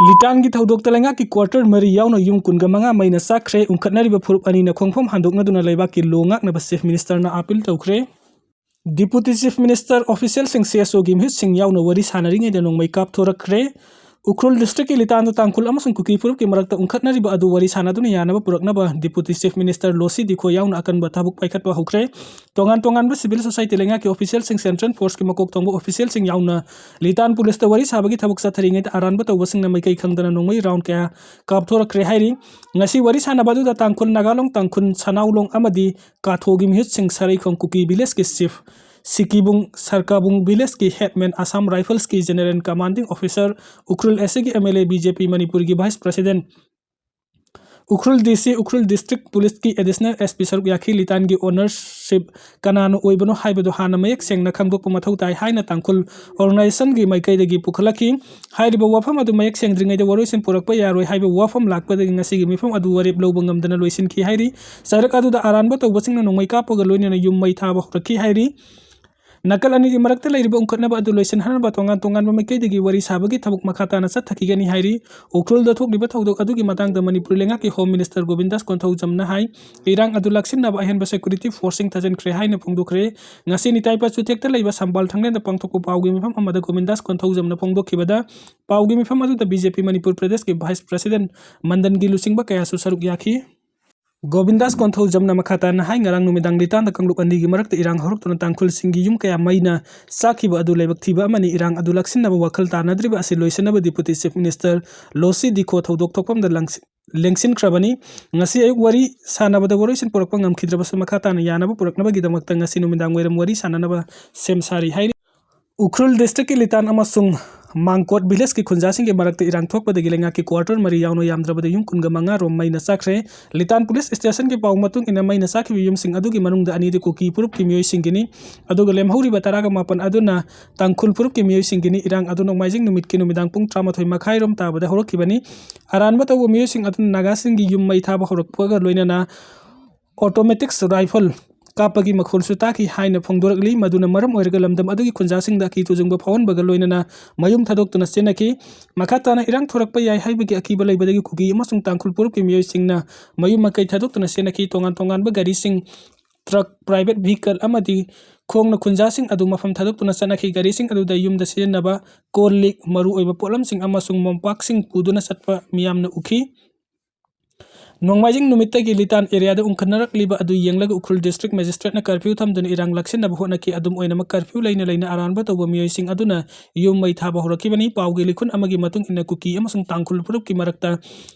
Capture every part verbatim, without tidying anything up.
ꯂꯤꯇꯥꯟꯒꯤ ꯊꯧꯗꯣꯛꯇ ꯂꯩꯉꯥꯛꯀꯤ quarter ꯃꯔꯤ ꯌꯥꯎꯅ ꯌꯨꯝ ꯀꯨꯟꯒ ꯃꯉꯥ ꯃꯩꯅ ꯆꯥꯛꯈ꯭ꯔꯦ꯫ ꯎꯪꯈꯠꯅꯔꯤꯕ ꯐꯨꯔꯨꯞ ꯑꯅꯤꯅ ꯈꯣꯡꯐꯝ ꯍꯟꯗꯣꯛꯅꯗꯨꯅ ꯂꯩꯕꯥꯛꯀꯤ law ꯉꯥꯛꯅꯕ Chief Minister ꯅ appeal ꯇꯧꯈ꯭ꯔꯦ꯫ Deputy Chief Minister, official ꯁꯤꯡ, C S O ꯒꯤ ꯃꯤꯍꯨꯠꯁꯤꯡ ꯌꯥꯎꯅ ꯋꯥꯔꯤ ꯁꯥꯟꯅꯔꯤꯉꯩꯗ ꯅꯣꯡꯃꯩ ꯀꯥꯞꯊꯣꯔꯛꯈ꯭ꯔꯦ꯫ ꯎꯈ꯭ꯔꯨꯜ district ꯀꯤ ꯂꯤꯇꯥꯟꯗ ꯇꯥꯡꯈꯨꯜ ꯑꯃꯁꯨꯡ ꯀꯨꯀꯤ ꯐꯨꯔꯨꯞꯀꯤ ꯃꯔꯛꯇ ꯎꯪꯈꯠꯅꯔꯤꯕ ꯑꯗꯨ ꯋꯥꯔꯤ ꯁꯥꯟꯅꯗꯨꯅ ꯌꯥꯅꯕ ꯄꯨꯔꯛꯅꯕ Deputy Chief Minister ꯂꯣꯁꯤ ꯗꯤꯈꯣ ꯌꯥꯎꯅ ꯑꯀꯟꯕ ꯊꯕꯛ ꯄꯥꯏꯈꯠꯄ ꯍꯧꯈ꯭ꯔꯦ꯫ ꯇꯣꯉꯥꯟ ꯇꯣꯉꯥꯟꯕ civil society ꯂꯩꯉꯥꯛꯀꯤ official ꯁꯤꯡ, Central Force ꯀꯤ ꯃꯀꯣꯛ ꯊꯣꯡꯕ official ꯁꯤꯡ ꯌꯥꯎꯅ ꯂꯤꯇꯥꯟ police ꯇ ꯋꯥꯔꯤ ꯁꯥꯕꯒꯤ ꯊꯕꯛ ꯆꯠꯊꯔꯤꯉꯩꯗ ꯑꯔꯥꯟꯕ ꯇꯧꯕꯁꯤꯡꯅ ꯃꯥꯏꯀꯩ ꯈꯪꯗꯅ ꯅꯣꯡꯃꯩ round ꯀꯌꯥ ꯀꯥꯞꯊꯣꯔꯛꯈ꯭ꯔꯦ ꯍꯥꯏꯔꯤ꯫ ꯉꯁꯤ ꯋꯥꯔꯤ ꯁꯥꯟꯅꯕ ꯑꯗꯨꯗ ꯇꯥꯡꯈꯨꯜ, ꯅꯥꯒꯥꯂꯣꯡ, ꯇꯥꯡꯈꯨꯜ, ꯁꯅꯥꯎꯂꯣꯡ ꯑꯃꯗꯤ ꯀꯥꯊꯣꯒꯤ ꯃꯤꯍꯨꯠꯁꯤꯡ ꯁꯔꯩꯈꯣꯡ ꯀꯨꯀꯤ village ꯀꯤ chief ꯁꯤꯀꯤꯕꯨꯡ, ꯁꯔꯀꯥꯕꯨꯡ village ꯀꯤ headman, Assam Rifles ꯀꯤ general commanding officer, Ukhrul S C ꯒꯤ M L A, B J P ꯃꯅꯤꯄꯨꯔꯒꯤ vice president, Ukhrul D C, Ukhrul district police ꯀꯤ additional S P ꯁꯔꯨꯛ ꯌꯥꯈꯤ꯫ ꯂꯤꯇꯥꯟꯒꯤ ownership ꯀꯅꯥꯅ ꯑꯣꯏꯕꯅꯣ ꯍꯥꯏꯕꯗꯨ ꯍꯥꯟꯅ ꯃꯌꯦꯛ ꯁꯦꯡꯅ ꯈꯪꯗꯣꯛꯄ ꯃꯊꯧ ꯇꯥꯏ ꯍꯥꯏꯅ ꯇꯥꯡꯈꯨꯜ organization ꯒꯤ ꯃꯥꯏꯀꯩꯗꯒꯤ ꯄꯨꯈꯠꯂꯛꯈꯤ꯫ ꯍꯥꯏꯔꯤꯕ ꯋꯥꯐꯝ ꯑꯗꯨ ꯃꯌꯦꯛ ꯁꯦꯡꯗ꯭ꯔꯤꯉꯩꯗ ꯋꯥꯔꯣꯏꯁꯤꯟ ꯄꯨꯔꯛꯄ ꯌꯥꯔꯣꯏ ꯍꯥꯏꯕ ꯋꯥꯐꯝ ꯂꯥꯛꯄꯗꯒꯤ ꯉꯁꯤꯒꯤ ꯃꯤꯐꯝ ꯑꯗꯨ ꯋꯥꯔꯦꯞ ꯂꯧꯕ ꯉꯝꯗꯅ ꯂꯣꯏꯁꯤꯟꯈꯤ ꯍꯥꯏꯔꯤ꯫ ꯆꯩꯔꯛ ꯑꯗꯨꯗ ꯑꯔꯥꯟꯕ ꯇꯧꯕꯁꯤꯡꯅ ꯅꯣꯡꯃꯩ ꯀꯥꯞꯄꯒ ꯂꯣꯏꯅꯅ ꯌꯨꯝ ꯃꯩ ꯊꯥꯕ ꯍꯧꯔꯛꯈꯤ ꯍꯥꯏꯔꯤ꯫ ꯅꯥꯀꯜ ꯑꯅꯤꯒꯤ ꯃꯔꯛꯇ ꯂꯩꯔꯤꯕ ꯎꯪꯈꯠꯅꯕ ꯑꯗꯨ ꯂꯣꯏꯁꯤꯟꯍꯟꯅꯕ ꯇꯣꯉꯥꯟ ꯇꯣꯉꯥꯟꯕ ꯃꯥꯏꯀꯩꯗꯒꯤ ꯋꯥꯔꯤ ꯁꯥꯕꯒꯤ ꯊꯕꯛ ꯃꯈꯥ ꯇꯥꯅ ꯆꯠꯊꯈꯤꯒꯅꯤ ꯍꯥꯏꯔꯤ꯫ ꯎꯈ꯭ꯔꯨꯜꯗ ꯊꯣꯛꯂꯤꯕ ꯊꯧꯗꯣꯛ ꯑꯗꯨꯒꯤ ꯃꯇꯥꯡꯗ ꯃꯅꯤꯄꯨꯔ ꯂꯩꯉꯥꯛꯀꯤ Home Minister ꯒꯣꯕꯤꯟꯗꯥꯁ ꯀꯣꯟꯊꯧꯖꯝꯅ ꯍꯥꯏ, ꯏꯔꯥꯡ ꯑꯗꯨ ꯂꯥꯛꯁꯤꯟꯅꯕ ꯑꯍꯦꯟꯕ security force ꯁꯤꯡ ꯊꯥꯖꯤꯟꯈ꯭ꯔꯦ ꯍꯥꯏꯅ ꯐꯣꯡꯗꯣꯛꯈ꯭ꯔꯦ꯫ ꯉꯁꯤ ꯅꯤꯇꯥꯏ ꯄꯥꯆꯨꯊꯦꯛꯇ ꯂꯩꯕ ꯁꯝꯕꯥꯜ ꯊꯥꯡꯂꯦꯟꯗ ꯄꯥꯡꯊꯣꯛꯄ ꯄꯥꯎꯒꯤ ꯃꯤꯐꯝ ꯑꯃꯗ ꯒꯣꯕꯤꯟꯗꯥꯁ ꯀꯣꯟꯊꯧꯖꯝꯅ ꯐꯣꯡꯗꯣꯛꯈꯤꯕꯗ, ꯄꯥꯎꯒꯤ ꯃꯤꯐꯝ ꯑꯗꯨꯗ B J P ꯃꯅꯤꯄꯨꯔ ꯄ꯭ꯔꯗꯦꯁꯀꯤ vice president ꯃꯟꯗꯟꯒꯤ ꯂꯨꯆꯤꯡꯕ ꯀꯌꯥꯁꯨ ꯁꯔꯨꯛ ꯌꯥꯈꯤ꯫ ꯒꯣꯕꯤꯟꯗꯥꯁ ꯀꯣꯟꯊꯧꯖꯝꯅ ꯃꯈꯥ ꯇꯥꯅ ꯍꯥꯏ, ꯉꯔꯥꯡ ꯅꯨꯃꯤꯗꯥꯡ ꯂꯤꯇꯥꯟꯗ ꯀꯥꯡꯂꯨꯞ ꯑꯅꯤꯒꯤ ꯃꯔꯛꯇ ꯏꯔꯥꯡ ꯍꯧꯔꯛꯇꯨꯅ ꯇꯥꯡꯈꯨꯜꯁꯤꯡꯒꯤ ꯌꯨꯝ ꯀꯌꯥ ꯃꯩꯅ ꯆꯥꯛꯈꯤꯕ ꯑꯗꯨ ꯂꯥꯏꯕꯛ ꯊꯤꯕ ꯑꯃꯅꯤ꯫ ꯏꯔꯥꯡ ꯑꯗꯨ ꯂꯥꯛꯁꯤꯟꯅꯕ ꯋꯥꯈꯜ ꯇꯥꯅꯗ꯭ꯔꯤꯕ ꯑꯁꯤ ꯂꯣꯏꯁꯤꯟꯅꯕ Deputy Chief Minister ꯂꯣꯁꯤ ꯗꯤꯈꯣ ꯊꯧꯗꯣꯛ ꯊꯣꯛꯐꯝꯗ ꯂꯪꯁꯤ-, ꯂꯦꯡꯁꯤꯟꯈ꯭ꯔꯕꯅꯤ꯫ ꯉꯁꯤ ꯑꯌꯨꯛ ꯋꯥꯔꯤ ꯁꯥꯟꯅꯕꯗ ꯋꯥꯔꯣꯏꯁꯤꯟ ꯄꯨꯔꯛꯄ ꯉꯝꯈꯤꯗ꯭ꯔꯕꯁꯨ, ꯃꯈꯥ ꯇꯥꯅ ꯌꯥꯅꯕ ꯄꯨꯔꯛꯅꯕꯒꯤꯗꯃꯛꯇ ꯉꯁꯤ ꯅꯨꯃꯤꯗꯥꯡ ꯋꯥꯏꯔꯝ ꯋꯥꯔꯤ ꯁꯥꯟꯅꯅꯕ ꯁꯦꯝ ꯁꯥꯔꯤ ꯍꯥꯏꯔꯤ꯫ ꯎꯈ꯭ꯔꯨꯜ district ꯀꯤ ꯂꯤꯇꯥꯟ ꯑꯃꯁꯨꯡ ꯃꯥꯡꯀꯣꯠ village ꯀꯤ ꯈꯨꯟꯖꯥꯁꯤꯡꯒꯤ ꯃꯔꯛꯇ ꯏꯔꯥꯡ ꯊꯣꯛꯄꯗꯒꯤ ꯂꯩꯉꯥꯛꯀꯤ quarter ꯃꯔꯤ ꯌꯥꯎꯅ ꯌꯥꯝꯗ꯭ꯔꯕꯗ ꯌꯨꯝ ꯀꯨꯟꯒ ꯃꯉꯥ ꯔꯣꯝ ꯃꯩꯅ ꯆꯥꯛꯈ꯭ꯔꯦ꯫ ꯂꯤꯇꯥꯟ police station ꯒꯤ ꯄꯥꯎ ꯃꯇꯨꯡ ꯏꯟꯅ, ꯃꯩꯅ ꯆꯥꯛꯈꯤꯕ ꯌꯨꯝꯁꯤꯡ ꯑꯗꯨꯒꯤ ꯃꯅꯨꯡꯗ ꯑꯅꯤꯗꯤ ꯀꯨꯀꯤ ꯐꯨꯔꯨꯞꯀꯤ ꯃꯤꯑꯣꯏꯁꯤꯡꯒꯤꯅꯤ, ꯑꯗꯨꯒ ꯂꯦꯝꯍꯧꯔꯤꯕ ꯇꯔꯥꯒ ꯃꯥꯄꯟ ꯑꯗꯨꯅ ꯇꯥꯡꯈꯨꯜ ꯐꯨꯔꯨꯞꯀꯤ ꯃꯤꯑꯣꯏꯁꯤꯡꯒꯤꯅꯤ꯫ ꯏꯔꯥꯡ ꯑꯗꯨ ꯅꯣꯡꯃꯥꯏꯖꯤꯡ ꯅꯨꯃꯤꯠꯀꯤ ꯅꯨꯃꯤꯗꯥꯡ ꯄꯨꯡ ꯇꯔꯥꯃꯥꯊꯣꯏ ꯃꯈꯥꯏ ꯔꯣꯝ ꯇꯥꯕꯗ ꯍꯧꯔꯛꯈꯤꯕꯅꯤ꯫ ꯑꯔꯥꯟꯕ ꯇꯧꯕ ꯃꯤꯑꯣꯏꯁꯤꯡ ꯑꯗꯨꯅ ꯅꯥꯒꯥꯁꯤꯡꯒꯤ ꯌꯨꯝ ꯃꯩ ꯊꯥꯕ ꯍꯧꯔꯛꯄꯒ ꯂꯣꯏꯅꯅ automatic rifle ꯀꯥꯞꯄꯒꯤ ꯃꯈꯣꯜꯁꯨ ꯇꯥꯈꯤ ꯍꯥꯏꯅ ꯐꯣꯡꯗꯣꯔꯛꯂꯤ꯫ ꯃꯗꯨꯅ ꯃꯔꯝ ꯑꯣꯏꯔꯒ ꯂꯝꯗꯝ ꯑꯗꯨꯒꯤ ꯈꯨꯟꯖꯥꯁꯤꯡꯗ ꯑꯀꯤ ꯇꯨꯖꯨꯡꯕ ꯐꯥꯎꯍꯟꯕꯒ ꯂꯣꯏꯅꯅ ꯃꯌꯨꯝ ꯊꯥꯗꯣꯛꯇꯨꯅ ꯆꯦꯟꯅꯈꯤ꯫ ꯃꯈꯥ ꯇꯥꯅ ꯏꯔꯥꯡ ꯊꯣꯔꯛꯄ ꯌꯥꯏ ꯍꯥꯏꯕꯒꯤ ꯑꯀꯤꯕ ꯂꯩꯕꯗꯒꯤ ꯀꯨꯀꯤ ꯑꯃꯁꯨꯡ ꯇꯥꯡꯈꯨꯜ ꯐꯨꯔꯨꯞꯀꯤ ꯃꯤꯑꯣꯏꯁꯤꯡꯅ ꯃꯌꯨꯝ ꯃꯀꯩ ꯊꯥꯗꯣꯛꯇꯨꯅ ꯆꯦꯟꯅꯈꯤ꯫ ꯇꯣꯉꯥꯟ ꯇꯣꯉꯥꯟꯕ ꯒꯥꯔꯤꯁꯤꯡ, ꯇ꯭ꯔꯛ, ꯄ꯭ꯔꯥꯏꯚꯦꯠ ꯚꯤꯍꯤꯀꯜ ꯑꯃꯗꯤ ꯈꯣꯡꯅ ꯈꯨꯟꯖꯥꯁꯤꯡ ꯑꯗꯨ ꯃꯐꯝ ꯊꯥꯗꯣꯛꯇꯨꯅ ꯆꯠꯅꯈꯤ꯫ ꯒꯥꯔꯤꯁꯤꯡ ꯑꯗꯨꯗ ꯌꯨꯝꯗ ꯁꯤꯖꯤꯟꯅꯕ ꯀꯣꯜ ꯂꯤꯛ, ꯃꯔꯨꯑꯣꯏꯕ ꯄꯣꯠꯂꯝꯁꯤꯡ ꯑꯃꯁꯨꯡ ꯃꯣꯝꯄꯥꯛꯁꯤꯡ ꯄꯨꯗꯨꯅ ꯆꯠꯄ ꯃꯤꯌꯥꯝꯅ ꯎꯈꯤ꯫ ꯅꯣꯡꯃꯥꯏꯖꯤꯡ ꯅꯨꯃꯤꯠꯇꯒꯤ ꯂꯤꯇꯥꯟ ꯑꯦꯔꯤꯌꯥꯗ ꯎꯪꯈꯠꯅꯔꯛꯂꯤꯕ ꯑꯗꯨ ꯌꯦꯡꯂꯒ ꯎꯈ꯭ꯔꯨꯜ ꯗꯤꯁꯇ꯭ꯔꯤꯛ ꯃꯦꯖꯤꯁꯇ꯭ꯔꯦꯠꯅ ꯀꯔꯐ꯭ꯌꯨ ꯊꯝꯗꯨꯅ ꯏꯔꯥꯡ ꯂꯥꯛꯁꯤꯟꯅꯕ ꯍꯣꯠꯅꯈꯤ꯫ ꯑꯗꯨꯝ ꯑꯣꯏꯅꯃꯛ, ꯀꯔꯐ꯭ꯌꯨ ꯂꯩꯅ ꯂꯩꯅ ꯑꯔꯥꯟꯕ ꯇꯧꯕ ꯃꯤꯑꯣꯏꯁꯤꯡ ꯑꯗꯨꯅ ꯌꯨꯝ ꯃꯩ ꯊꯥꯕ ꯍꯧꯔꯛꯈꯤꯕꯅꯤ꯫ ꯄꯥꯎꯒꯤ ꯂꯤꯈꯨꯟ ꯑꯃꯒꯤ ꯃꯇꯨꯡ ꯏꯟꯅ, ꯀꯨꯀꯤ ꯑꯃꯁꯨꯡ ꯇꯥꯡꯈꯨꯜ ꯐꯨꯔꯨꯞꯀꯤ ꯃꯔꯛꯇ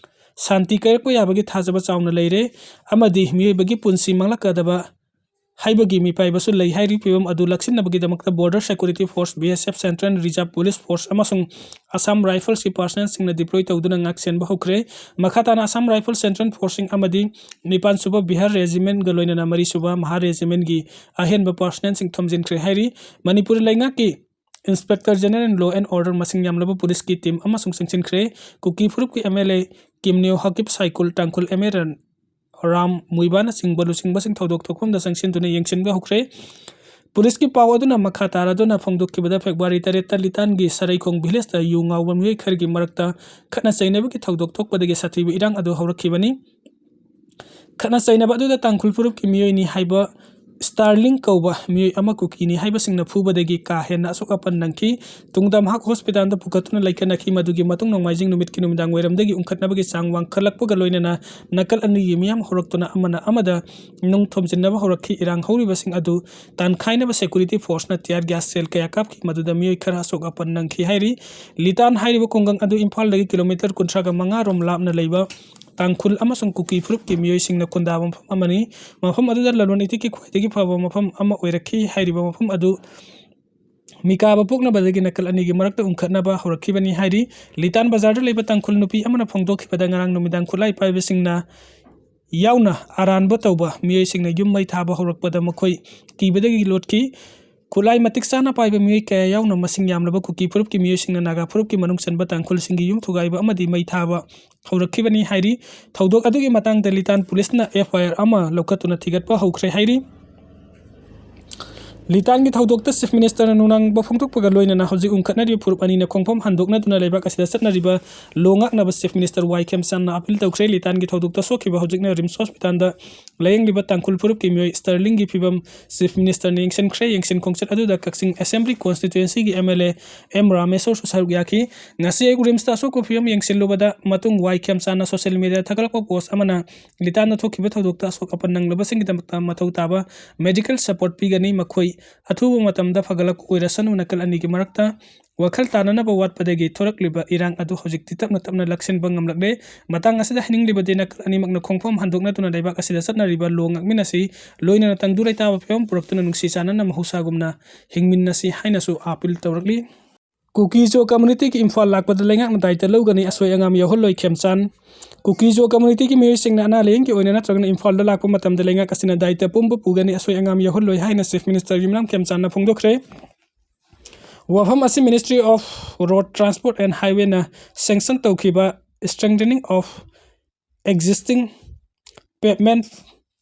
ꯁꯥꯟꯇꯤ ꯀꯥꯏꯔꯛꯄ ꯌꯥꯕꯒꯤ ꯊꯥꯖꯕ ꯆꯥꯎꯅ ꯂꯩꯔꯦ ꯑꯃꯗꯤ ꯃꯤꯑꯣꯏꯕꯒꯤ ꯄꯨꯟꯁꯤ ꯃꯥꯡꯂꯛꯀꯗꯕ ꯍꯥꯏꯕꯒꯤ ꯃꯤꯄꯥꯏꯕꯁꯨ ꯂꯩ꯫ ꯍꯥꯏꯔꯤꯕ ꯐꯤꯕꯝ ꯑꯗꯨ ꯂꯥꯛꯁꯤꯟꯅꯕꯒꯤꯗꯃꯛꯇ Border Security Force, B S F, Central Reserve Police Force ꯑꯃꯁꯨꯡ Assam Riflesꯀꯤ personnelꯁꯤꯡꯅ deploy ꯇꯧꯗꯨꯅ ꯉꯥꯛꯁꯦꯟꯕ ꯍꯧꯈ꯭ꯔꯦ꯫ ꯃꯈꯥ ꯇꯥꯅ Assam Rifles Central Forceꯁꯤꯡ ꯑꯃꯗꯤ ꯅꯤꯄꯥꯟ ꯁꯨꯕ Bihar Regimentꯒ ꯂꯣꯏꯅꯅ ꯃꯔꯤ ꯁꯨꯕ Mahar Regimentꯀꯤ ꯑꯍꯦꯟꯕ personnelꯁꯤꯡ ꯊꯣꯝꯖꯤꯟꯈ꯭ꯔꯦ ꯍꯥꯏꯔꯤ꯫ ꯃꯅꯤꯄꯨꯔ ꯂꯩꯉꯥꯛꯀꯤ Inspector General Law and Order ꯃꯁꯤꯡ ꯌꯥꯝꯂꯕ ꯄꯨꯂꯤꯁꯀꯤ team ꯑꯃꯁꯨꯡ ꯆꯪꯁꯤꯟꯈ꯭ꯔꯦ꯫ ꯀꯨꯀꯤ ꯐꯨꯔꯨꯞꯀꯤ M L A ꯀꯤꯝꯅꯤꯌꯣ ꯍꯀꯤꯞ ꯁꯥꯏꯀꯨꯜ, Tangkhul M A Ram ꯃꯨꯏꯕꯥꯅꯆꯤꯡꯕ ꯂꯨꯆꯤꯡꯕꯁꯤꯡ ꯊꯧꯗꯣꯛ ꯊꯣꯛꯐꯝꯗ ꯆꯪꯁꯤꯟꯗꯨꯅ ꯌꯦꯡꯁꯤꯟꯕ ꯍꯧꯈ꯭ꯔꯦ꯫ ꯄꯨꯂꯤꯁꯀꯤ ꯄꯥꯎ ꯑꯗꯨꯅ ꯃꯈꯥ ꯇꯥꯔꯗꯨꯅ ꯐꯣꯡꯗꯣꯛꯈꯤꯕꯗ, ꯐꯦꯕ꯭ꯔꯨꯋꯥꯔꯤ ꯇꯔꯦꯠꯇ ꯂꯤꯇꯥꯟꯒꯤ ꯁꯔꯩꯈꯣꯡ ꯚꯤꯂꯦꯖꯇ ꯌꯨ ꯉꯥꯎꯕ ꯃꯤꯑꯣꯏ ꯈꯔꯒꯤ ꯃꯔꯛꯇ ꯈꯠꯅ ꯆꯩꯅꯕꯒꯤ ꯊꯧꯗꯣꯛ ꯊꯣꯛꯄꯗꯒꯤ ꯁꯥꯊꯤꯕ ꯏꯔꯥꯡ ꯑꯗꯨ ꯍꯧꯔꯛꯈꯤꯕꯅꯤ꯫ ꯈꯠꯅ ꯆꯩꯅꯕ ꯑꯗꯨꯗ ꯇꯥꯡꯈꯨꯜ ꯐꯨꯔꯨꯞꯀꯤ ꯃꯤꯑꯣꯏꯅꯤ ꯍꯥꯏꯕ ꯁ꯭ꯇꯥꯔꯂꯤꯡ ꯀꯧꯕ ꯃꯤꯑꯣꯏ ꯑꯃ ꯀꯨꯀꯤꯅꯤ ꯍꯥꯏꯕꯁꯤꯡꯅ ꯐꯨꯕꯗꯒꯤ ꯀꯥ ꯍꯦꯟꯅ ꯑꯁꯣꯛ ꯑꯄꯟ ꯅꯪꯈꯤ꯫ ꯇꯨꯡꯗ ꯃꯍꯥꯛ ꯍꯣꯁꯄꯤꯇꯥꯜꯗ ꯄꯨꯈꯠꯇꯨꯅ ꯂꯥꯏꯀꯠꯅꯈꯤ꯫ ꯃꯗꯨꯒꯤ ꯃꯇꯨꯡ ꯅꯣꯡꯃꯥꯏꯖꯤꯡ ꯅꯨꯃꯤꯠꯀꯤ ꯅꯨꯃꯤꯗꯥꯡ ꯋꯥꯏꯔꯝꯗꯒꯤ ꯎꯪꯈꯠꯅꯕꯒꯤ ꯆꯥꯡ ꯋꯥꯡꯈꯠꯂꯛꯄꯒ ꯂꯣꯏꯅꯅ ꯅꯥꯀꯜ ꯑꯅꯤꯒꯤ ꯃꯤꯌꯥꯝ ꯍꯧꯔꯛꯇꯨꯅ ꯑꯃꯅ ꯑꯃꯗ ꯅꯨꯡ ꯊꯣꯝꯖꯤꯟꯅꯕ ꯍꯧꯔꯛꯈꯤ꯫ ꯏꯔꯥꯡ ꯍꯧꯔꯤꯕꯁꯤꯡ ꯑꯗꯨ ꯇꯥꯟꯈꯥꯏꯅꯕ security forceꯅ tear gas shell ꯀꯌꯥ ꯀꯥꯞꯈꯤ꯫ ꯃꯗꯨꯗ ꯃꯤꯑꯣꯏ ꯈꯔ ꯑꯁꯣꯛ ꯑꯄꯟ ꯅꯪꯈꯤ ꯍꯥꯏꯔꯤ꯫ ꯂꯤꯇꯥꯟ ꯍꯥꯏꯔꯤꯕ ꯈꯨꯡꯒꯪ ꯑꯗꯨ ꯏꯝꯐꯥꯜꯗꯒꯤ ꯀꯤꯂꯣꯃꯤꯇꯔ ꯀꯨꯟꯊ꯭ꯔꯥꯒ ꯃꯉꯥ ꯔꯣꯝ ꯂꯥꯞꯅ ꯂꯩꯕ ꯇꯥꯡꯈꯨꯜ ꯑꯃꯁꯨꯡ ꯀꯨꯀꯤ ꯐꯨꯔꯨꯞꯀꯤ ꯃꯤꯑꯣꯏꯁꯤꯡꯅ ꯈꯨꯟꯗꯥꯕ ꯃꯐꯝ ꯑꯃꯅꯤ꯫ ꯃꯐꯝ ꯑꯗꯨꯗ ꯂꯂꯣꯟ ꯏꯇꯤꯛꯀꯤ ꯈ꯭ꯋꯥꯏꯗꯒꯤ ꯐꯕ ꯃꯐꯝ ꯑꯃ ꯑꯣꯏꯔꯛꯈꯤ꯫ ꯍꯥꯏꯔꯤꯕ ꯃꯐꯝ ꯑꯗꯨ ꯃꯤꯀꯥꯕ ꯄꯣꯛꯅꯕꯗꯒꯤ ꯅꯥꯀꯜ ꯑꯅꯤꯒꯤ ꯃꯔꯛꯇ ꯎꯪꯈꯠꯅꯕ ꯍꯧꯔꯛꯈꯤꯕꯅꯤ ꯍꯥꯏꯔꯤ꯫ ꯂꯤꯇꯥꯟ ꯕꯖꯥꯔꯗ ꯂꯩꯕ ꯇꯥꯡꯈꯨꯜ ꯅꯨꯄꯤ ꯑꯃꯅ ꯐꯣꯡꯗꯣꯛꯈꯤꯕꯗ, ꯉꯔꯥꯡ ꯅꯨꯃꯤꯗꯥꯡ ꯈꯨꯠꯂꯥꯏ ꯄꯥꯏꯕꯁꯤꯡꯅ ꯌꯥꯎꯅ ꯑꯔꯥꯟꯕ ꯇꯧꯕ ꯃꯤꯑꯣꯏꯁꯤꯡꯅ ꯌꯨꯝ ꯃꯩ ꯊꯥꯕ ꯍꯧꯔꯛꯄꯗ ꯃꯈꯣꯏ ꯀꯤꯕꯗꯒꯤ ꯂꯣꯠꯈꯤ꯫ ꯈꯨꯠꯂꯥꯏ ꯃꯇꯤꯛ ꯆꯥꯅ ꯄꯥꯏꯕ ꯃꯤꯑꯣꯏ ꯀꯌꯥ ꯌꯥꯎꯅ ꯃꯁꯤꯡ ꯌꯥꯝꯂꯕ ꯀꯨꯀꯤ ꯐꯨꯔꯨꯞꯀꯤ ꯃꯤꯑꯣꯏꯁꯤꯡꯅ ꯅꯥꯒꯥ ꯐꯨꯔꯨꯞꯀꯤ ꯃꯅꯨꯡ ꯆꯟꯕ ꯇꯥꯡꯈꯨꯜꯁꯤꯡꯒꯤ ꯌꯨꯝ ꯊꯨꯒꯥꯏꯕ ꯑꯃꯗꯤ ꯃꯩ ꯊꯥꯕ ꯍꯧꯔꯛꯈꯤꯕꯅꯤ ꯍꯥꯏꯔꯤ꯫ ꯊꯧꯗꯣꯛ ꯑꯗꯨꯒꯤ ꯃꯇꯥꯡꯗ ꯂꯤꯇꯥꯟ ꯄꯨꯂꯤꯁꯅ F I R ꯑꯃ ꯂꯧꯈꯠꯇꯨꯅ ꯊꯤꯒꯠꯄ ꯍꯧꯈ꯭ꯔꯦ ꯍꯥꯏꯔꯤ꯫ ꯂꯤꯇꯥꯟꯒꯤ ꯊꯧꯗꯣꯛꯇ Chief Ministerꯅ ꯅꯨꯡꯅꯥꯡꯕ ꯐꯣꯡꯗꯣꯛꯄꯒ ꯂꯣꯏꯅꯅ ꯍꯧꯖꯤꯛ ꯎꯪꯈꯠꯅꯔꯤꯕ ꯐꯨꯔꯨꯞ ꯑꯅꯤꯅ ꯈꯣꯡꯐꯝ ꯍꯟꯗꯣꯛꯅꯗꯨꯅ ꯂꯩꯕꯥꯛ ꯑꯁꯤꯗ ꯆꯠꯅꯔꯤꯕ ꯂꯣ ꯉꯥꯛꯅꯕ Chief Minister ꯋꯥꯏ ꯈꯦꯝꯆꯥꯟꯅ appeal ꯇꯧꯈ꯭ꯔꯦ꯫ ꯂꯤꯇꯥꯟꯒꯤ ꯊꯧꯗꯣꯛꯇ ꯁꯣꯛꯈꯤꯕ ꯍꯧꯖꯤꯛꯅ RIMS Hospitalꯗ ꯂꯥꯌꯦꯡꯂꯤꯕ ꯇꯥꯡꯈꯨꯜ ꯐꯨꯔꯨꯞꯀꯤ ꯃꯤꯑꯣꯏ Sterlingꯒꯤ ꯐꯤꯕꯝ Chief Ministerꯅ ꯌꯦꯡꯁꯤꯟꯈ꯭ꯔꯦ꯫ ꯌꯦꯡꯁꯤꯟ ꯈꯣꯡꯆꯠ ꯑꯗꯨꯗ ꯀꯛꯆꯤꯡ Assembly Constituencyꯒꯤ MLA ꯑꯦꯝ ꯔꯥꯃꯦꯁꯣꯔꯁꯨ ꯁꯔꯨꯛ ꯌꯥꯈꯤ꯫ ꯉꯁꯤ ꯑꯌꯨꯛ RIMSꯇ ꯑꯁꯣꯛꯄ ꯐꯤꯕꯝ ꯌꯦꯡꯁꯤꯜꯂꯨꯕꯗ ꯃꯇꯨꯡ ꯋꯥꯏ ꯈꯦꯝꯆꯥꯟꯅ social mediaꯗ ꯊꯥꯒꯠꯂꯛꯄ post ꯑꯃꯅ ꯂꯤꯇꯥꯟꯗ ꯊꯣꯛꯈꯤꯕ ꯊꯧꯗꯣꯛꯇ ꯑꯁꯣꯛ ꯑꯄꯟ ꯅꯪꯂꯕꯁꯤꯡꯒꯤꯗꯃꯛꯇ ꯃꯊꯧ ꯇꯥꯕ medical support ꯄꯤꯒꯅꯤ꯫ ꯃꯈꯣꯏ ꯑꯊꯨꯕ ꯃꯇꯝꯗ ꯐꯒꯠꯂꯛꯄ ꯑꯣꯏꯔꯁꯅꯨ꯫ ꯅꯥꯀꯜ ꯑꯅꯤꯒꯤ ꯃꯔꯛꯇ ꯋꯥꯈꯜ ꯇꯥꯅꯅꯕ ꯋꯥꯠꯄꯗꯒꯤ ꯊꯣꯔꯛꯂꯤꯕ ꯏꯔꯥꯡ ꯑꯗꯨ ꯍꯧꯖꯤꯛꯇꯤ ꯇꯞꯅ ꯇꯞꯅ ꯂꯥꯛꯁꯤꯟꯕ ꯉꯝꯂꯛꯂꯦ꯫ ꯃꯇꯥꯡ ꯑꯁꯤꯗ ꯍꯥꯏꯅꯤꯡꯂꯤꯕꯗꯤ ꯅꯥꯀꯜ ꯑꯅꯤꯃꯛꯅ ꯈꯣꯡꯐꯝ ꯍꯟꯗꯣꯛꯅꯗꯨꯅ ꯂꯩꯕꯥꯛ ꯑꯁꯤꯗ ꯆꯠꯅꯔꯤꯕ ꯂꯣ ꯉꯥꯛꯃꯤꯟꯅꯁꯤ, ꯂꯣꯏꯅꯅ ꯇꯪꯗꯨ ꯂꯩꯇꯥꯕ ꯐꯤꯕꯝ ꯄꯨꯔꯛꯇꯨꯅ ꯅꯨꯡꯁꯤ ꯆꯥꯟꯅꯅ ꯃꯍꯧꯁꯥꯒꯨꯝꯅ ꯍꯤꯡꯃꯤꯟꯅꯁꯤ ꯍꯥꯏꯅꯁꯨ appeal ꯇꯧꯔꯛꯂꯤ꯫ ꯀꯨꯀꯤ-ꯖꯣ communityꯒꯤ ꯏꯝꯐꯥꯜ ꯂꯥꯛꯄꯗ ꯂꯩꯉꯥꯛꯅ ꯗꯥꯏꯇ ꯂꯧꯒꯅꯤ, ꯑꯁꯣꯏ ꯑꯉꯥꯝ ꯌꯥꯎꯍꯜꯂꯣꯏ ꯈꯦꯝꯆꯥꯟ꯫ ꯀꯨꯀꯤ-ꯖꯣ communityꯒꯤ ꯃꯤꯑꯣꯏꯁꯤꯡꯅ ꯑꯅꯥ ꯂꯥꯌꯦꯡꯒꯤ ꯑꯣꯏꯅ ꯅꯠꯇ꯭ꯔꯒꯅ ꯏꯝꯐꯥꯜꯗ ꯂꯥꯛꯄ ꯃꯇꯝꯗ ꯂꯩꯉꯥꯛ ꯑꯁꯤꯅ ꯗꯥꯏꯇ ꯄꯨꯝꯕ ꯄꯨꯒꯅꯤ, ꯑꯁꯣꯏ ꯑꯉꯥꯝ ꯌꯥꯎꯍꯜꯂꯣꯏ ꯍꯥꯏꯅ Chief Minister ꯌꯨꯝꯅꯥꯝ ꯈꯦꯝꯆꯥꯟꯅ ꯐꯣꯡꯗꯣꯛꯈ꯭ꯔꯦ꯫ ꯋꯥꯐꯝ ꯑꯁꯤ Ministry of Road Transport and Highwayꯅ sanction ꯇꯧꯈꯤꯕ strengthening of existing pavement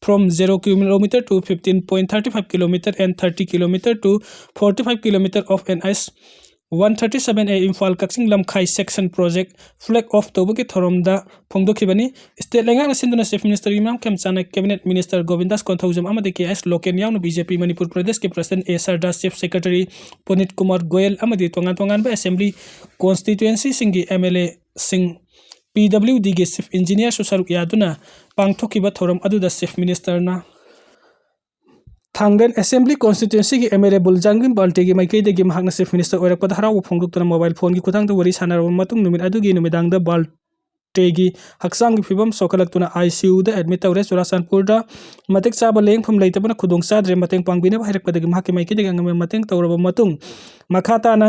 from zero kilometer to fifteen point thirty five kilometer and thirty kilometer to forty five kilometer of N H one thirty seven A Imphal Kakching Lamkhai section project flag off ꯇꯧꯕꯒꯤ ꯊꯧꯔꯝꯗ ꯐꯣꯡꯗꯣꯛꯈꯤꯕꯅꯤ꯫ State ꯂꯩꯉꯥꯛꯅ ꯁꯤꯟꯗꯨꯅ Chief Minister ꯌꯨꯝꯅꯥꯝ ꯈꯦꯝꯆꯥꯟꯅ, Cabinet Minister ꯒꯣꯕꯤꯟꯗꯥꯁ Konthoujam ꯑꯃꯗꯤ ꯀꯦ ꯑꯦꯁ local ꯌꯥꯎꯅ B J ꯄꯤ ꯃꯅꯤꯄꯨꯔ ꯄ꯭ꯔꯗꯦꯁꯀꯤ President ꯑꯦ ꯁꯔꯗꯥ, Chief Secretary ꯄꯨꯅꯤꯠ Kumar Goyal ꯑꯃꯗꯤ ꯇꯣꯉꯥꯟ ꯇꯣꯉꯥꯟꯕ Assembly Constituencyꯁꯤꯡꯒꯤ ꯑꯦꯝ ꯑꯦꯜ ꯑꯦꯁꯤꯡ, ꯄꯤ ꯗꯕ꯭ꯂꯤꯎ ꯗꯤꯒꯤ Chief Engineerꯁꯨ ꯁꯔꯨꯛ ꯌꯥꯗꯨꯅ ꯄꯥꯡꯊꯣꯛꯈꯤꯕ ꯊꯧꯔꯝ ꯑꯗꯨꯗ Chief Ministerꯅ ꯊꯥꯡꯒꯟ Assembly Constituencyꯒꯤ ꯑꯦꯝ ꯑꯦꯜ ꯑꯦ ꯕꯨꯜꯖꯥꯡꯒꯤꯝ ꯕꯥꯜꯇꯦꯒꯤ ꯃꯥꯏꯀꯩꯗꯒꯤ ꯃꯍꯥꯛꯅ Chief Minister ꯑꯣꯏꯔꯛꯄꯗ ꯍꯔꯥꯎꯕ ꯐꯣꯡꯗꯣꯛꯇꯨꯅ mobile phoneꯒꯤ ꯈꯨꯠꯊꯥꯡꯗ ꯋꯥꯔꯤ ꯁꯥꯟꯅꯔꯕ ꯃꯇꯨꯡ ꯅꯨꯃꯤꯠ ꯑꯗꯨꯒꯤ ꯅꯨꯃꯤꯗꯥꯡꯗ ꯕꯥꯜꯇꯦꯒꯤ ꯍꯛꯆꯥꯡꯒꯤ ꯐꯤꯕꯝ ꯁꯣꯛꯍꯜꯂꯛꯇꯨꯅ ꯑꯥꯏ ꯁꯤ ꯌꯨꯗ admit ꯇꯧꯔꯦ꯫ ꯆꯨꯔꯥꯆꯥꯟꯄꯨꯔꯗ ꯃꯇꯤꯛ ꯆꯥꯕ ꯂꯥꯌꯦꯡꯐꯝ ꯂꯩꯇꯕꯅ ꯈꯨꯗꯣꯡ ꯆꯥꯗ꯭ꯔꯦ꯫ ꯃꯇꯦꯡ ꯄꯥꯡꯕꯤꯅꯕ ꯍꯥꯏꯔꯛꯄꯗꯒꯤ ꯃꯍꯥꯛꯀꯤ ꯃꯥꯏꯀꯩꯗꯒꯤ ꯑꯉꯝꯕ ꯃꯇꯦꯡ ꯇꯧꯔꯕ ꯃꯇꯨꯡ ꯃꯈꯥ ꯇꯥꯅ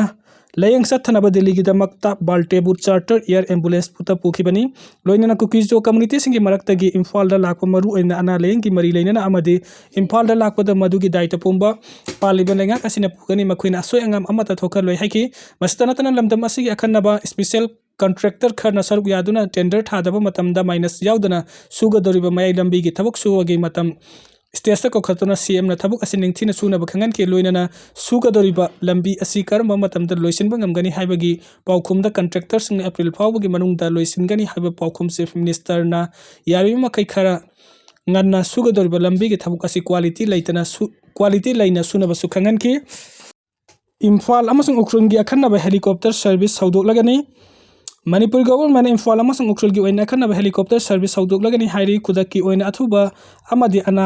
ꯂꯥꯌꯦꯡ ꯆꯠꯊꯅꯕ ꯗꯤꯜꯂꯤꯒꯤꯗꯃꯛꯇ ꯕꯥꯜꯇꯦꯕꯨ charter air ambulanceꯇ ꯄꯨꯈꯤꯕꯅꯤ꯫ ꯂꯣꯏꯅꯅ ꯀꯨꯀꯤ-ꯖꯣ communityꯁꯤꯡꯒꯤ ꯃꯔꯛꯇꯒꯤ ꯏꯝꯐꯥꯜꯗ ꯂꯥꯛꯄ ꯃꯔꯨ ꯑꯣꯏꯅ ꯑꯅꯥ ꯂꯥꯌꯦꯡꯒꯤ ꯃꯔꯤ ꯂꯩꯅꯅ ꯑꯃꯗꯤ ꯏꯝꯐꯥꯜꯗ ꯂꯥꯛꯄꯗ ꯃꯗꯨꯒꯤ ꯗꯥꯏꯇ ꯄꯨꯝꯕ ꯄꯥꯜꯂꯤꯕ ꯂꯩꯉꯥꯛ ꯑꯁꯤꯅ ꯄꯨꯒꯅꯤ, ꯃꯈꯣꯏꯅ ꯑꯁꯣꯏ ꯑꯉꯥꯝ ꯑꯃꯠꯇ ꯊꯣꯛꯍꯜꯂꯣꯏ ꯍꯥꯏꯈꯤ꯫ ꯃꯁꯤꯇ ꯅꯠꯇꯅ ꯂꯝꯗꯝ ꯑꯁꯤꯒꯤ ꯑꯈꯟꯅꯕ special contractor ꯈꯔꯅ ꯁꯔꯨꯛ ꯌꯥꯗꯨꯅ tender ꯊꯥꯗꯕ ꯃꯇꯝꯗ minus ꯌꯥꯎꯗꯅ ꯁꯨꯒꯗꯧꯔꯤꯕ ꯃꯌꯥꯏ ꯂꯝꯕꯤꯒꯤ ꯊꯕꯛ ꯁꯨꯕꯒꯤ ꯃꯇꯝ ꯁ꯭ꯇꯦꯖꯇ ꯀꯧꯈꯠꯇꯨꯅ ꯁꯤ ꯑꯦꯝꯅ ꯊꯕꯛ ꯑꯁꯤ ꯅꯤꯡꯊꯤꯅ ꯁꯨꯅꯕ ꯈꯪꯍꯟꯈꯤ꯫ ꯂꯣꯏꯅꯅ ꯁꯨꯒꯗꯧꯔꯤꯕ ꯂꯝꯕꯤ ꯑꯁꯤ ꯀꯔꯝꯕ ꯃꯇꯝꯗ ꯂꯣꯏꯁꯤꯟꯕ ꯉꯝꯒꯅꯤ ꯍꯥꯏꯕꯒꯤ ꯄꯥꯎꯈꯨꯝꯗ ꯀꯟꯇ꯭ꯔꯦꯛꯇꯔꯁꯤꯡꯅ ꯑꯦꯄ꯭ꯔꯤꯜ ꯐꯥꯎꯕꯒꯤ ꯃꯅꯨꯡꯗ ꯂꯣꯏꯁꯤꯟꯒꯅꯤ ꯍꯥꯏꯕ ꯄꯥꯎꯈꯨꯝ ꯆꯤꯐ ꯃꯤꯅꯤꯁꯇꯔꯅ ꯌꯥꯔꯤꯕ ꯃꯈꯩ ꯈꯔ ꯉꯟꯅ ꯁꯨꯒꯗꯧꯔꯤꯕ ꯂꯝꯕꯤꯒꯤ ꯊꯕꯛ ꯑꯁꯤ ꯀ꯭ꯋꯥꯂꯤꯇꯤ ꯂꯩꯇꯅ ꯁꯨ-, ꯀ꯭ꯋꯥꯂꯤꯇꯤ ꯂꯩꯅ ꯁꯨꯅꯕꯁꯨ ꯈꯪꯍꯟꯈꯤ꯫ ꯏꯝꯐꯥꯜ ꯑꯃꯁꯨꯡ ꯎꯈ꯭ꯔꯨꯜꯒꯤ ꯑꯈꯟꯅꯕ ꯍꯦꯂꯤꯀꯣꯞꯇꯔ ꯁꯔꯚꯤꯁ ꯍꯧꯗꯣꯛꯂꯒꯅꯤ꯫ ꯃꯅꯤꯄꯨꯔ ꯒꯣꯚꯔꯟꯃꯦꯟꯠꯅ ꯏꯝꯐꯥꯜ ꯑꯃꯁꯨꯡ ꯎꯈ꯭ꯔꯨꯜꯒꯤ ꯑꯣꯏꯅ ꯑꯈꯟꯅꯕ ꯍꯦꯂꯤꯀꯣꯞꯇꯔ ꯁꯔꯚꯤꯁ ꯍꯧꯗꯣꯛꯂꯒꯅꯤ ꯍꯥꯏꯔꯤ꯫ ꯈꯨꯗꯛꯀꯤ ꯑꯣꯏꯅ ꯑꯊꯨꯕ ꯑꯃꯗꯤ ꯑꯅꯥ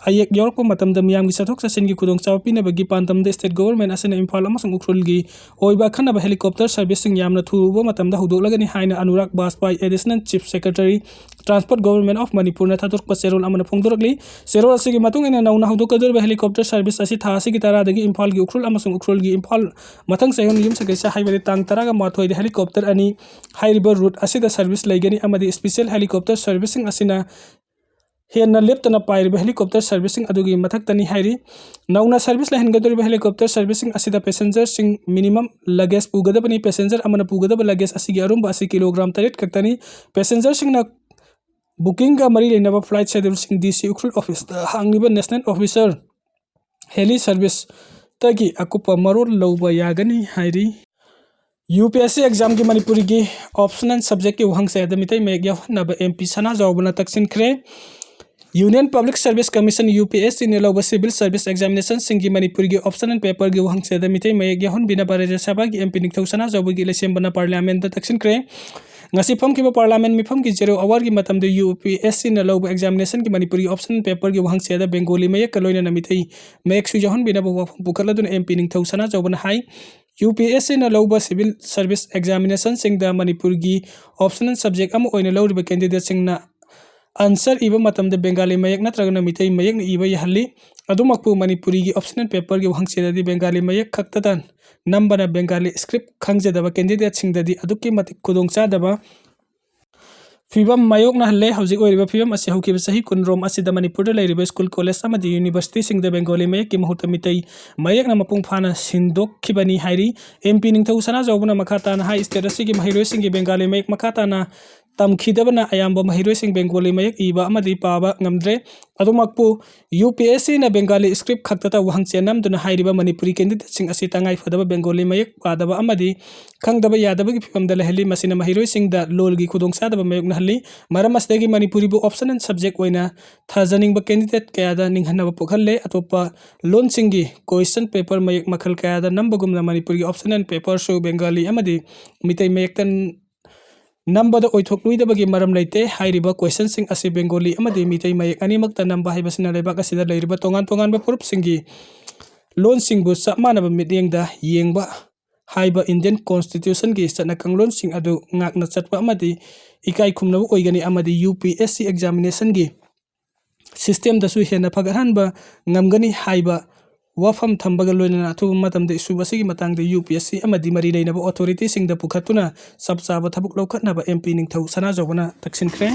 ꯑꯌꯦꯛ ꯌꯥꯎꯔꯛꯄ ꯃꯇꯝꯗ ꯃꯤꯌꯥꯝꯒꯤ ꯆꯠꯊꯣꯛ ꯆꯠꯁꯤꯟꯒꯤ ꯈꯨꯗꯣꯡꯆꯥꯕ ꯄꯤꯅꯕꯒꯤ ꯄꯥꯟꯗꯝꯗ ꯁ꯭ꯇꯦꯠ ꯒꯣꯚꯔꯟꯃꯦꯟꯠ ꯑꯁꯤꯅ ꯏꯝꯐꯥꯜ ꯑꯃꯁꯨꯡ ꯎꯈ꯭ꯔꯨꯜꯒꯤ ꯑꯣꯏꯕ ꯑꯈꯟꯅꯕ ꯍꯦꯂꯤꯀꯣꯞꯇꯔ ꯁꯔꯚꯤꯁꯁꯤꯡ ꯌꯥꯝꯅ ꯊꯨꯕ ꯃꯇꯝꯗ ꯍꯧꯗꯣꯛꯂꯒꯅꯤ ꯍꯥꯏꯅ Anurag Bajpai, additional chief secretary, transport government of ꯃꯅꯤꯄꯨꯔꯅ ꯊꯥꯗꯣꯔꯛꯄ ꯆꯦꯔꯣꯜ ꯑꯃꯅ ꯐꯣꯡꯗꯣꯔꯛꯂꯤ꯫ ꯆꯦꯔꯣꯜ ꯑꯁꯤꯒꯤ ꯃꯇꯨꯡ ꯏꯟꯅ ꯅꯧꯅ ꯍꯧꯗꯣꯛꯀꯗꯧꯔꯤꯕ ꯍꯦꯂꯤꯀꯣꯞꯇꯔ ꯁꯔꯚꯤꯁ ꯑꯁꯤ ꯊꯥ ꯑꯁꯤꯒꯤ ꯇꯔꯥꯗꯒꯤ ꯏꯝꯐꯥꯜꯒꯤ ꯎꯈ꯭ꯔꯨꯜ ꯑꯃꯁꯨꯡ ꯎꯈ꯭ꯔꯨꯜꯒꯤ ꯏꯝꯐꯥꯜ ꯃꯊꯪ ꯆꯌꯣꯜ ꯌꯨꯝꯁꯀꯩꯁ ꯍꯥꯏꯕꯗꯤ ꯇꯥꯡ ꯇꯔꯥꯒ ꯃꯥꯊꯣꯏꯗ ꯍꯦꯂꯤꯀꯣꯞꯇꯔ ꯑꯅꯤ ꯍꯥꯏꯔꯤꯕ ꯔꯨꯠ ꯑꯁꯤꯗ ꯁꯔꯚꯤꯁ ꯂꯩꯒꯅꯤ ꯑꯃꯗꯤ ꯁ꯭ꯄꯦꯁꯤꯌꯦꯜ ꯍꯦꯂꯤꯀꯣꯞꯇꯔ ꯁꯔꯚꯤꯁꯁꯤꯡ ꯑꯁꯤꯅ ꯍꯦꯟꯅ ꯂꯦꯞꯇꯅ ꯄꯥꯏꯔꯤꯕ ꯍꯦꯂꯤꯀꯣꯞꯇꯔ ꯁꯔꯚꯤꯁꯁꯤꯡ ꯑꯗꯨꯒꯤ ꯃꯊꯛꯇꯅꯤ ꯍꯥꯏꯔꯤ꯫ ꯅꯧꯅ ꯁꯔꯚꯤꯁ ꯂꯩꯍꯟꯒꯗꯧꯔꯤꯕ ꯍꯦꯂꯤꯀꯣꯞꯇꯔ ꯁꯔꯚꯤꯁꯁꯤꯡ ꯑꯁꯤꯗ ꯄꯦꯁꯦꯟꯖꯔꯁꯤꯡ ꯃꯤꯅꯤꯃꯝ ꯂꯒꯦꯖ ꯄꯨꯒꯗꯕꯅꯤ꯫ ꯄꯦꯁꯦꯟꯖꯔ ꯑꯃꯅ ꯄꯨꯒꯗꯕ ꯂꯒꯦꯖ ꯑꯁꯤꯒꯤ ꯑꯔꯨꯝꯕ ꯑꯁꯤ ꯀꯤꯂꯣꯒ꯭ꯔꯥꯝ ꯇꯔꯦꯠ ꯈꯛꯇꯅꯤ꯫ ꯄꯦꯁꯦꯟꯖꯔꯁꯤꯡꯅ ꯕꯨꯀꯤꯡꯒ ꯃꯔꯤ ꯂꯩꯅꯕ ꯐ꯭ꯂꯥꯏꯠ ꯁꯦꯗ꯭ꯌꯨꯜꯁꯤꯡ ꯗꯤ ꯁꯤ ꯎꯈ꯭ꯔꯨꯜ ꯑꯣꯐꯤꯁꯇ ꯍꯥꯡꯂꯤꯕ ꯅꯦꯁꯅꯦꯜ ꯑꯣꯐꯤꯁꯔ ꯍꯦꯂꯤ ꯁꯔꯚꯤꯁꯇꯒꯤ ꯑꯀꯨꯞꯄ ꯃꯔꯣꯜ ꯂꯧꯕ ꯌꯥꯒꯅꯤ ꯍꯥꯏꯔꯤ꯫ ꯌꯨ ꯄꯤ ꯑꯦꯁ ꯁꯤ ꯑꯦꯛꯖꯥꯝꯒꯤ ꯃꯅꯤꯄꯨꯔꯤꯒꯤ ꯑꯣꯞꯁꯅꯦꯜ ꯁꯕꯖꯦꯛꯀꯤ ꯋꯥꯍꯪ ꯆꯌꯥꯗ ꯃꯤꯇꯩ ꯃꯌꯦꯛ ꯌꯥꯎꯍꯟꯅꯕ ꯑꯦꯝ ꯄꯤ ꯁꯅꯥꯖꯥꯎꯕꯅ ꯇꯛꯁꯤꯟꯈ꯭ꯔꯦ꯫ Union public service commission, U P S ꯁꯤꯅ ꯂꯧꯕ ꯁꯤꯚꯤꯜ ꯁꯔꯚꯤꯁ ꯑꯦꯛꯖꯥꯃꯤꯅꯦꯁꯟꯁꯤꯡꯒꯤ ꯃꯅꯤꯄꯨꯔꯤꯒꯤ ꯑꯣꯞꯁꯅꯦꯜ ꯄꯦꯄꯔꯒꯤ ꯋꯥꯍꯪ ꯆꯌꯥꯗ ꯃꯤꯇꯩ ꯃꯌꯦꯛ ꯌꯥꯎꯍꯟꯕꯤꯅꯕ ꯔꯥꯖ꯭ꯌ ꯁꯚꯥꯒꯤ ꯑꯦꯝ ꯄꯤ ꯅꯤꯡꯊꯧ ꯁꯅꯥꯖꯥꯎꯕꯒꯤ ꯂꯩꯁꯦꯝꯕꯅ ꯄꯥꯔꯂꯤꯌꯥꯃꯦꯟꯠꯇ ꯇꯛꯁꯤꯟꯈ꯭ꯔꯦ꯫ ꯉꯁꯤ ꯐꯝꯈꯤꯕ ꯄꯥꯔꯂꯤꯌꯥꯃꯦꯟꯠ ꯃꯤꯐꯝꯒꯤ ꯖꯦꯔꯣ ꯑꯋꯥꯔꯒꯤ ꯃꯇꯝꯗ ꯌꯨ ꯄꯤ ꯑꯦꯁ ꯁꯤꯅ ꯂꯧꯕ ꯑꯦꯛꯖꯥꯃꯤꯅꯦꯁꯟꯒꯤ ꯃꯅꯤꯄꯨꯔꯤꯒꯤ ꯑꯣꯞꯁꯅꯦꯜ ꯄꯦꯄꯔꯒꯤ ꯋꯥꯍꯪ ꯆꯌꯥꯗ ꯕꯦꯡꯒꯣꯂꯤ ꯃꯌꯦꯛꯀ ꯂꯣꯏꯅꯅ ꯃꯤꯇꯩ ꯃꯌꯦꯛꯁꯨ ꯌꯥꯎꯍꯟꯕꯤꯅꯕ ꯋꯥꯐꯝ ꯄꯨꯈꯠꯂꯗꯨꯅ ꯑꯦꯝ ꯄꯤ ꯅꯤꯡꯊꯧ ꯁꯅꯥꯖꯥꯎꯕꯅ ꯍꯥꯏ, ꯌꯨ ꯄꯤ ꯑꯦꯁ ꯁꯤꯅ ꯂꯧꯕ ꯁꯤꯚꯤꯜ ꯁꯔꯚꯤꯁ ꯑꯦꯛꯖꯥꯃꯤꯅꯦꯁꯟꯁꯤꯡꯗ ꯃꯅꯤꯄꯨꯔꯒꯤ ꯑꯣꯞꯁꯅꯦꯜ ꯁꯕꯖꯦꯛ ꯑꯃ ꯑꯣꯏꯅ ꯂꯧꯔꯤꯕ ꯀꯦꯟꯗꯤꯗꯦꯠꯁꯤꯡꯅ ꯑꯟꯁꯔ ꯏꯕ ꯃꯇꯝꯗ ꯕꯦꯡꯒꯥꯂꯤ ꯃꯌꯦꯛ ꯅꯠꯇ꯭ꯔꯒꯅ ꯃꯤꯇꯩ ꯃꯌꯦꯛꯅ ꯏꯕ ꯌꯥꯍꯜꯂꯤ꯫ ꯑꯗꯨꯃꯛꯄꯨ ꯃꯅꯤꯄꯨꯔꯤꯒꯤ ꯑꯣꯞꯁꯅꯦꯜ ꯄꯦꯄꯔꯒꯤ ꯋꯥꯍꯪ ꯆꯌꯥꯗꯗꯤ ꯕꯦꯡꯒꯥꯂꯤ ꯃꯌꯦꯛ ꯈꯛꯇꯗ ꯅꯝꯕꯅ ꯕꯦꯡꯒꯥꯂꯤ ꯁ꯭ꯀ꯭ꯔꯤꯞ ꯈꯪꯖꯗꯕ ꯀꯦꯟꯗꯤꯗꯦꯠꯁꯤꯡꯗꯗꯤ ꯑꯗꯨꯛꯀꯤ ꯃꯇꯤꯛ ꯈꯨꯗꯣꯡꯆꯥꯗꯕ ꯐꯤꯕꯝ ꯃꯥꯌꯣꯛꯅꯍꯜꯂꯦ꯫ ꯍꯧꯖꯤꯛ ꯑꯣꯏꯔꯤꯕ ꯐꯤꯕꯝ ꯑꯁꯤ ꯍꯧꯈꯤꯕ ꯆꯍꯤ ꯀꯨꯟꯔꯣꯝ ꯑꯁꯤꯗ ꯃꯅꯤꯄꯨꯔꯗ ꯂꯩꯔꯤꯕ ꯁ꯭ꯀꯨꯜ, ꯀꯣꯂꯦꯖ ꯑꯃꯗꯤ ꯌꯨꯅꯤꯚꯔꯁꯤꯇꯤꯁꯤꯡꯗ ꯕꯦꯡꯒꯣꯂꯤ ꯃꯌꯦꯛꯀꯤ ꯃꯍꯨꯠꯇ ꯃꯤꯇꯩ ꯃꯌꯦꯛꯅ ꯃꯄꯨꯡ ꯐꯥꯅ ꯁꯤꯟꯗꯣꯛꯈꯤꯕꯅꯤ ꯍꯥꯏꯔꯤ꯫ ꯑꯦꯝ ꯄꯤ ꯅꯤꯡꯊꯧ ꯁꯅꯥꯖꯥꯎꯕꯅ ꯃꯈꯥ ꯇꯥꯅ ꯍꯥꯏ, ꯁ꯭ꯇꯦꯠ ꯑꯁꯤꯒꯤ ꯃꯍꯩꯔꯣꯏꯁꯤꯡꯒꯤ ꯕꯦꯡꯒꯥꯂꯤ ꯃꯌꯦꯛ ꯃꯈꯥ ꯇꯥꯅ ꯇꯝꯈꯤꯗꯕꯅ ꯑꯌꯥꯝꯕ ꯃꯍꯩꯔꯣꯏꯁꯤꯡ ꯕꯦꯡꯒꯣꯂꯤ ꯃꯌꯦꯛ ꯏꯕ ꯑꯃꯗꯤ ꯄꯥꯕ ꯉꯝꯗ꯭ꯔꯦ꯫ ꯑꯗꯨꯃꯛꯄꯨ UPSCꯅ ꯕꯦꯡꯒꯥꯂꯤ script ꯈꯛꯇꯗ ꯋꯥꯍꯪ ꯆꯦꯟꯅꯝꯗꯨꯅ ꯍꯥꯏꯔꯤꯕ ꯃꯅꯤꯄꯨꯔꯤ candidateꯁꯤꯡ ꯑꯁꯤ ꯇꯉꯥꯏ ꯐꯗꯕ ꯕꯦꯡꯒꯣꯂꯤ ꯃꯌꯦꯛ ꯄꯥꯗꯕ ꯑꯃꯗꯤ ꯈꯪꯗꯕ ꯌꯥꯗꯕꯒꯤ ꯐꯤꯕꯝꯗ ꯂꯩꯍꯜꯂꯤ꯫ ꯃꯁꯤꯅ ꯃꯍꯩꯔꯣꯏꯁꯤꯡꯗ ꯂꯣꯜꯒꯤ ꯈꯨꯗꯣꯡꯆꯥꯗꯕ ꯃꯥꯌꯣꯛꯅꯍꯜꯂꯤ꯫ ꯃꯔꯝ ꯑꯁꯤꯗꯒꯤ ꯃꯅꯤꯄꯨꯔꯤꯕꯨ optional subject ꯑꯣꯏꯅ ꯊꯥꯖꯅꯤꯡꯕ candidate ꯀꯌꯥꯗ ꯅꯤꯡꯍꯟꯅꯕ ꯄꯣꯛꯍꯜꯂꯦ꯫ ꯑꯇꯣꯞꯄ ꯂꯣꯟꯁꯤꯡꯒꯤ question paper ꯃꯌꯦꯛ ꯃꯈꯜ ꯀꯌꯥꯗ ꯅꯝꯕꯒꯨꯝꯅ ꯃꯅꯤꯄꯨꯔꯒꯤ optional paperꯁꯨ ꯕꯦꯡꯒꯥꯂꯤ ꯑꯃꯗꯤ ꯃꯤꯇꯩ ꯃꯌꯦꯛꯇ ꯅꯝꯕꯗ ꯑꯣꯏꯊꯣꯛꯂꯣꯏꯗꯕꯒꯤ ꯃꯔꯝ ꯂꯩꯇꯦ꯫ ꯍꯥꯏꯔꯤꯕ questionꯁꯤꯡ ꯑꯁꯤ ꯕꯦꯡꯒꯣꯂꯤ ꯑꯃꯗꯤ ꯃꯤꯇꯩ ꯃꯌꯦꯛ ꯑꯅꯤꯃꯛꯇ ꯅꯝꯕ ꯍꯥꯏꯕꯁꯤꯅ ꯂꯩꯕꯥꯛ ꯑꯁꯤꯗ ꯂꯩꯔꯤꯕ ꯇꯣꯉꯥꯟ ꯇꯣꯉꯥꯟꯕ ꯐꯨꯔꯨꯞꯁꯤꯡꯒꯤ ꯂꯣꯟꯁꯤꯡꯕꯨ ꯆꯞ ꯃꯥꯟꯅꯕ ꯃꯤꯠꯌꯦꯡꯗ ꯌꯦꯡꯕ ꯍꯥꯏꯕ Indian Constitutionꯒꯤ ꯆꯠꯅ ꯀꯥꯡꯂꯣꯟꯁꯤꯡ ꯑꯗꯨ ꯉꯥꯛꯅ ꯆꯠꯄ ꯑꯃꯗꯤ ꯏꯀꯥꯏ ꯈꯨꯝꯅꯕ ꯑꯣꯏꯒꯅꯤ ꯑꯃꯗꯤ UPSC examinationꯒꯤ systemꯗꯁꯨ ꯍꯦꯟꯅ ꯐꯒꯠꯍꯟꯕ ꯉꯝꯒꯅꯤ ꯍꯥꯏꯕ ꯋꯥꯐꯝ ꯊꯝꯕꯒ ꯂꯣꯏꯅꯅ ꯑꯊꯨꯕ ꯃꯇꯝꯗ issue ꯑꯁꯤꯒꯤ ꯃꯇꯥꯡꯗ UPSC ꯑꯃꯗꯤ ꯃꯔꯤ ꯂꯩꯅꯕ authorityꯁꯤꯡꯗ ꯄꯨꯈꯠꯇꯨꯅ ꯆꯞ ꯆꯥꯕ ꯊꯕꯛ ꯂꯧꯈꯠꯅꯕ MP ꯅꯤꯡꯊꯧ ꯁꯅꯥꯖꯥꯎꯕꯅ ꯇꯛꯁꯤꯟꯈ꯭ꯔꯦ꯫